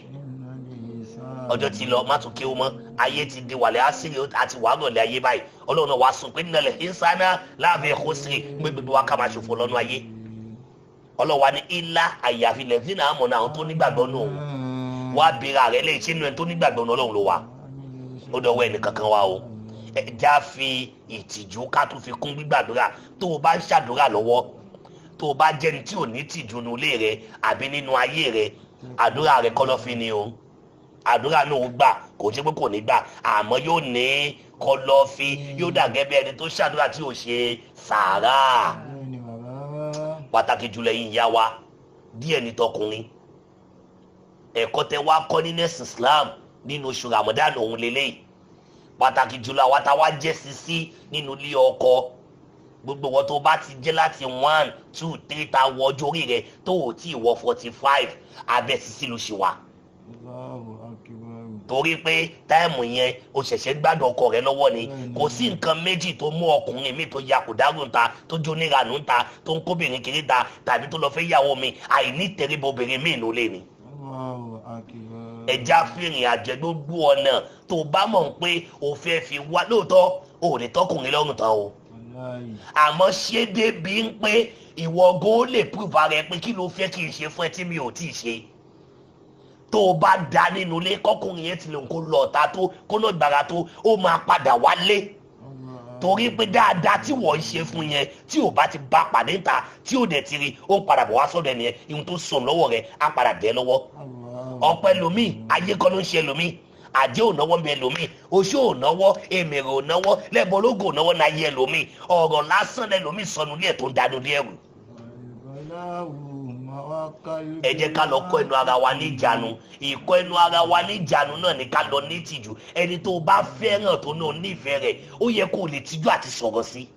Ọjọ́ ti lọ, má tún kéwú mọ́. Ayé ti di wàlẹ̀ àṣírí àti wàá rọ̀lẹ́ ayé báyìí. Ọlọ́run náà wàá sùn pé nílẹ̀ ìsáná láàbẹ̀ ẹ̀kọ́ sí gbogbo wa ká máa ṣòfò lọ́nu ayé. Ọlọ́run wa ní ilá àyàfi lẹ́sìn náà mọ̀ náà àwọn tó nígbàgbọ́ nù òun. Wá bèèrè rẹ lẹ́yìn sínú ẹni tó nígbàgbọ́ nù Ọlọ́run ló wà. Ó dọ̀wọ́ ẹnì kankan wa o. Ẹ já fi ìtìjú ká tún fi kún gbígbàdúrà. Tó o bá ń ṣàdúrà lọ́wọ́, tó o bá jẹ́ni tí ò ní tìjú nínú ilé rẹ àbí nínú ayé rẹ, àdúrà rẹ kọ̀lọ̀fín ni o. Àdúrà náà ó gbà, kò ṣe pé kò ní gbà, àmọ́ yóò ní kọ̀lọ̀fín, yóò dà gẹ́gẹ́ bí ẹni tó ṣàdúrà tí ò ṣe sàárà. Pàtàkì jùlọ ẹ̀yin ìyá wa, díẹ̀ ní tọkùnrin. Ẹ̀kọ́ tẹ wá kọ́ nínú ẹ̀sìn Islam nínú oṣù Ramadan òun lélẹ́yìí. Pàtàkì jùlọ àwa tá wá jẹ́ sisi nínú ilé ọkọ, gbogbo wọn tó bá ti jẹ́ láti 1 2 3 ta wọ ọjọ́ orí rẹ tó ò tí ì wọ 45, abẹ́ sisi ló ṣì wà. Torí pé táìmù yẹn o ṣẹ̀ṣẹ̀ gbádùn ọkọ rẹ lọ́wọ́ ni. Kò sí nǹkan méjì tó mú ọkùnrin mi tó ya kò dárò ń ta, tó jó níranù ń ta, tó ń kóbìnrin kiri ta, tàbí tó lọ fẹ́ yàwó mi, àìní tẹríba obìnrin mi ìnú lé ni. Ẹja fìrìn àjẹ gbogbo ọ̀nà tó bá mọ̀ pé o fẹ́ fi wá lóòótọ́, o ò lè tọkùnrin lọ́rùn tán o. Àmọ́ ṣé débi ń pé ìwọ gan ó lè prove ara ẹ pé kí ló fẹ́ kí n ṣe fún ẹ tí mi ò tí ì ṣe. Tó o bá da nínú ilé, kọkùnrin yẹn ti lè kó lọ ọ̀tá tó kó lọ gbàrà tó, ó máa padà wálé. Torí pé dáadáa tí wọ́n ń ṣe fún yẹn, tí ò bá ti bá pàdé ta, tí ò dẹ̀ ti rí, ó ń padà bọ̀ wá sọ́dọ̀ ẹnìyẹn. Ihun tó sùn lọ́wọ́ rẹ̀ á padà dẹ́ lọ́wọ́. Ọ̀pẹ lomi, ayé kọ́ ló ń ṣe lomi. Àjẹ́ ò náwó ń bẹ lomi, oṣó ò náwó, èmèrè ò náwó, lẹ́bọ̀lógò ò náwó náà yẹ lomi. Ọ̀rọ̀ lásán lẹ lomi sọnù ní ẹ̀ tó ń dánú ní ẹ̀rù. Ẹ jẹ́ ká lọ kọ́ ẹnu ara wa níjànú. Ìkọ́ ẹnu ara wa níjànú náà ni ká lọ ní tìjú. Ẹni tó bá fẹ́ràn tó náà nífẹ̀ẹ́ rẹ̀, ó yẹ kó lè tìjú àti sọ̀rọ̀ sí.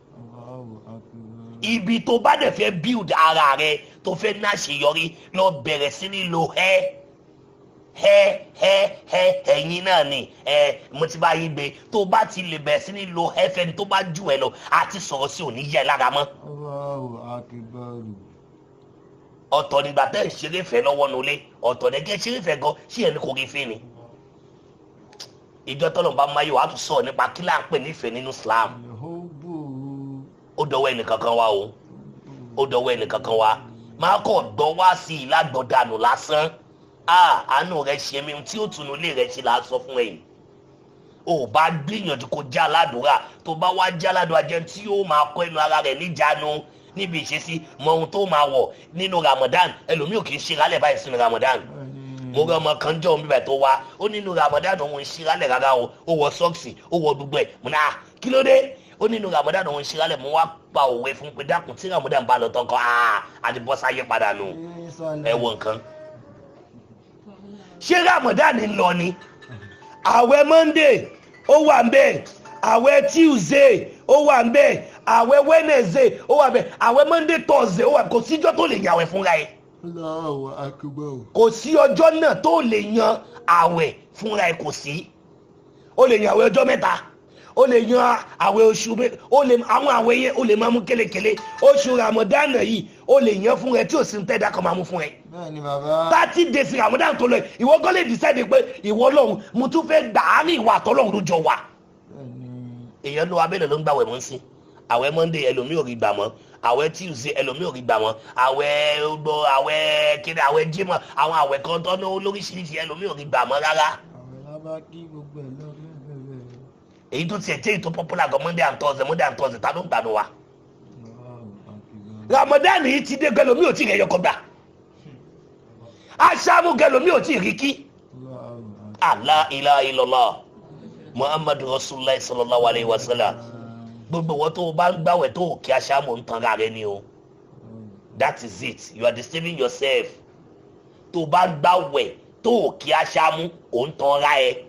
Ibi tó bá dẹ̀ fẹ́ build ara rẹ, tó fẹ́ ní àṣeyọrí, lọ bẹ̀rẹ̀ sí ní lo ẹ́ ẹ ẹ ẹ ẹ̀yin náà ni ẹ mo ti bá yín gbé. Tó bá ti lè bẹ̀rẹ̀ sí ní lo ẹ fẹ́ni tó bá jù ẹ lọ àti sọ̀rọ̀ sí òní yẹ lára mọ́. Ọ̀tọ̀ nígbà tẹ́ ẹ̀ ṣeré fẹ́ lọ́wọ́ nulẹ̀, ọ̀tọ̀ ní kẹ́ ṣeré fẹ́ gan, ṣé ẹni kò rí fẹ́ ni. Ìjọ tọ́lọ̀ bá máa yọ wàá tún sọ̀rọ̀ nípa kí là ń pè nífẹ̀ẹ́ nínú Islam. Ó dọwọ́ ẹnìkankan wa o, ó dọwọ́ ẹnìkankan wa. Máa kọ̀ gbọ́ wá sí i lágbọ̀dànù lásán. Àánú rẹ ṣe mí, tí ó tunu ilé rẹ ṣe là á sọ fún ẹ̀yin. O bá gbìyànjú kó já aládùúrà, tó bá wá já aládùúrà jẹ́ tí yóò máa kọ́ ẹnu ara rẹ̀ níjànú níbi ìṣesí, mọ ohun tó máa wọ̀ nínú Ramadan. Ẹlòmíì ò kì í ṣe rálẹ̀ báyìí sínú Ramadan. Mo rí ọmọ kan jọ òun bíbẹ̀ tó wá, ó nínú Ramadan òun ń ṣe rálẹ̀ rárá o, ó wọ sọ́ọ̀sì, ó wọ gbogbo ẹ̀. Mo ní à kí ló dé? Ó nínú Ramadan òun ń ṣe rálẹ̀. Mo wá pa òwe fún pé dákun, tí Ramadan bá lọ tán kan, àti bọ́ sáyé padà nù. Ẹ wo nǹkan. Ṣé Ramadan ń lọ ni? Àwẹ̀ Monday ó wà ń bẹ̀, àwẹ̀ Tuesday ó wà ń bẹ̀, àwẹ̀ Wednesday ó wà ń bẹ̀, àwẹ̀ Monday Thursday ó wà. Kò síjọ́ tó lè yan àwẹ̀ fúnra ẹ̀. Kò sí ọjọ́ náà tó lè yan àwẹ̀ fúnra ẹ̀, kò sí. Ó lè yan àwẹ̀ ọjọ́ mẹ́ta, ó lè yan àwẹ̀ oṣù, ó lè àwọn àwẹ̀ yẹn ó lè máa mú kélekèle. Oṣù Ramadan yìí ó lè yan fún ẹ tí ò sí ń tẹ́dá kan máa mú fún ẹ. Bẹ́ẹ̀ni bàbá. 30 days Ramadan tó lọ yìí, ìwọ gan lè decide pé ìwọ lọ́hùn mo tún fẹ́ gbà á ní ìwà àtọ́lọ́hùn ló jọ wà. Èèyàn ló abẹ́lẹ̀ ló ń gbàwẹ̀ mọ́ sí àwẹ̀ Monday, ẹlòmíì ò rí gbà mọ́. Àwẹ̀ Tuesday, ẹlòmíì ò rí gbà mọ́. Àwẹ̀ gbọ́, àwẹ̀ kiri, àwẹ̀ Jímọ̀, àwọn àwẹ̀ kan tó ní lóríṣiríṣi, ẹlòmíì ò rí gbà mọ́ rárá. Àwẹ̀ lábá kí gbogbo ẹ̀ lọ bẹ́ẹ̀. Èyí tó tiẹ̀ jẹ́ èyí tó popular gan, Monday and Thursday, Monday and Thursday, ta ló ń gbà nù wa? Ramadan yìí ti dé, gẹlòmíì ò tí ì rẹ̀ yọkọ̀ gbà. Aṣáájú gẹlòmíì ò tí ì rí kí. La ilaha illallah Muhammadu Rasulullah sallallahu alayhi wa sallam. Gbogbo wọn tó o bá ń gbàwẹ̀ tó o kí aṣáájú, ń tanra rẹ ni o. That is it, you are deceiving yourself. Tó o bá ń gbàwẹ̀ tó o kí aṣáájú, ò ń tanra ẹ.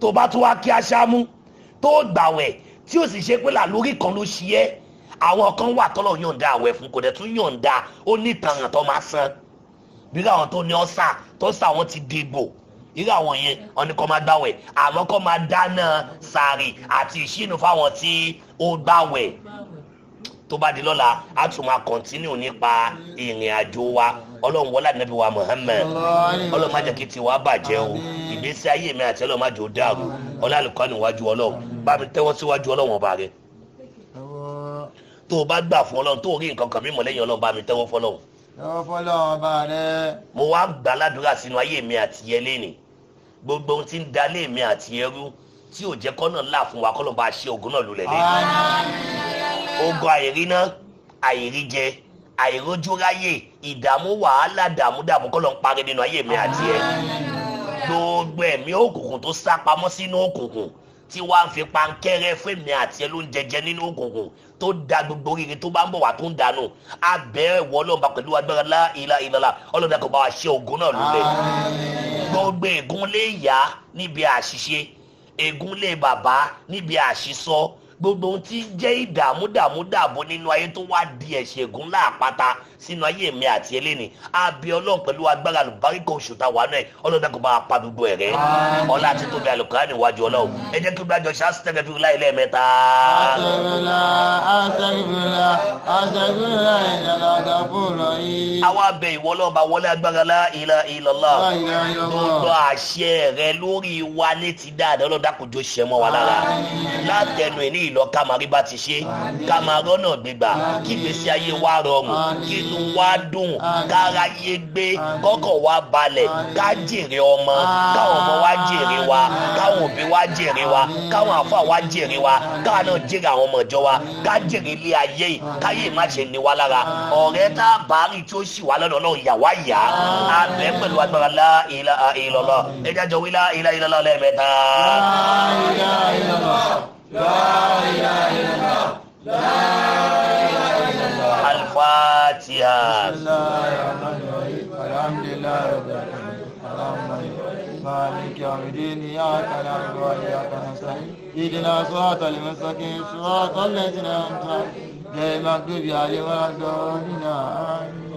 Tó bá tún wá kí aṣáámú tó gbàwẹ̀ tí ó sì ṣe pé làlórí kan ló ṣe é, àwọn kan wà tọ́lọ̀ yọ̀ǹda àwẹ̀ fún, kò dẹ̀ tún yọ̀ǹda ó ní ìtanràn tó máa san. Bí àwọn tó ní ọ́sà tó sà wọ́n ti dìbò, irú àwọn yẹn wọ́n ní kó máa gbàwẹ̀, àmọ́ kó máa dáná sàárì àti ìṣínú fáwọn tí ó gbàwẹ̀. Tó bá di lọ́la a tún máa kọ̀ntínú nípa ìrìn àjò wa. Ọlọ́run wọlé ànábì wa Muhammad, Ọlọ́run má jẹ́ kí tiwa bàjẹ́ o, ìgbésí ayé mi àti Ọlọ́run má jẹ́ ó dàrú. Ọlọ́run níwájú Ọlọ́run, bá mi tẹ́wọ́ síwájú Ọlọ́run ọba rẹ. Tó o bá gbà fún Ọlọ́run, tó o rí nǹkan kan mímọ́ lẹ́yìn Ọlọ́run, bá mi tẹ́wọ́ fọlọ́run. Tẹ́wọ́ fọlọ́run ọba rẹ. Mo wá gbà ládùúrà sínú ayé mi àti ẹ lẹ́nìí, gbogbo ohun tí ń dalé mi àti ẹrú tí ò jẹ́ kọ́nà ńlá fún wa, kọ́nà bá ṣe ogun náà lulẹ̀ lẹ́yìn. Ogun àìríná, àìríjẹ, àìrójúráyè, ìdààmú, wàhálà, dààmú dààmú kọ́ ló ń parí nínú ayé mi àti ẹ. Gbogbo ẹ̀mí òkùnkùn tó sá pamọ́ sínú òkùnkùn tí wàá fi pankẹ́rẹ́ fún mi àti ẹ ló ń jẹjẹ nínú òkùnkùn, tó da gbogbo oríire tó bá ń bọ̀ wá tó ń dànù, abẹ́ ẹ̀wọ̀ Ọlọ́run bá pẹ̀lú agbára lá ilá ìlàlá, Ọlọ́run dàkọ̀ bá wa ṣe ogun náà lulẹ̀. Gbogbo ègún lè yá níbi àṣìṣe, ègún lè bàbá níbi àṣìsọ, gbogbo ohun tí ń jẹ́ ìdààmú dààmú dààbò nínú ayé tó wá di ẹ̀ṣẹ̀ ègún láàpáta sínú ayé mi àti eléni, abẹ́ Ọlọ́run pẹ̀lú agbára àlùbáríkà oṣù táwa náà, Ọlọ́run dàkọ̀ bá wa pa gbogbo ẹ̀ rẹ́. Ọlá àti tóbi àlùkùránì níwájú Ọlọ́run. Ẹ jẹ́ kí gbàjọ ṣáà fi láì lẹ́ẹ̀mẹ́ta. Àwa bẹ ìwọ Ọlọ́run bá wọlé agbára la ilaha illallah, gbogbo àṣẹ rẹ lórí wa létí dáadáa, Ọlọ́run dákun jọ̀ọ́ ṣẹ mọ́ wa lára látẹnu ẹ̀ ní ìlọ, ká máa rí bá ti ṣe, ká máa rọ́nà gbégbà, kí ìgbésí ayé wa rọrùn, kí inú wa dùn, kára yé gbé, kọ́kàn wa balẹ̀, ká jèrè ọmọ, káwọn ọmọ wa jèrè wa, káwọn òbí wa jèrè wa, káwọn àfáà wa jèrè wa, káwọn náà jèrè àwọn ọmọ ìjọ wa, ká jèrè ilé ayé yìí, káyé má ṣe ní wa lára. Ọ̀rẹ́ tá a bá rí tí ó sì wá lọ́nà náà yà wá yà á bẹ́ pẹ̀lú agbára la ilaha illallah. Ẹ jájọ wí la ilaha illallah lẹ́ẹ̀mẹ́ta. La ilaha illallah. La ilaha illallah. La ilaha illallah. Al-Fatiha. Bismillahirrahmanirrahim. Alhamdulillahi rabbil alamin. Maliki yawmiddin. Iyyaka na'budu wa iyyaka nasta'in. Ihdina siratal mustaqim. Siratal ladzina an'amta alaihim ghayril maghdubi alaihim waladdallin. Amin.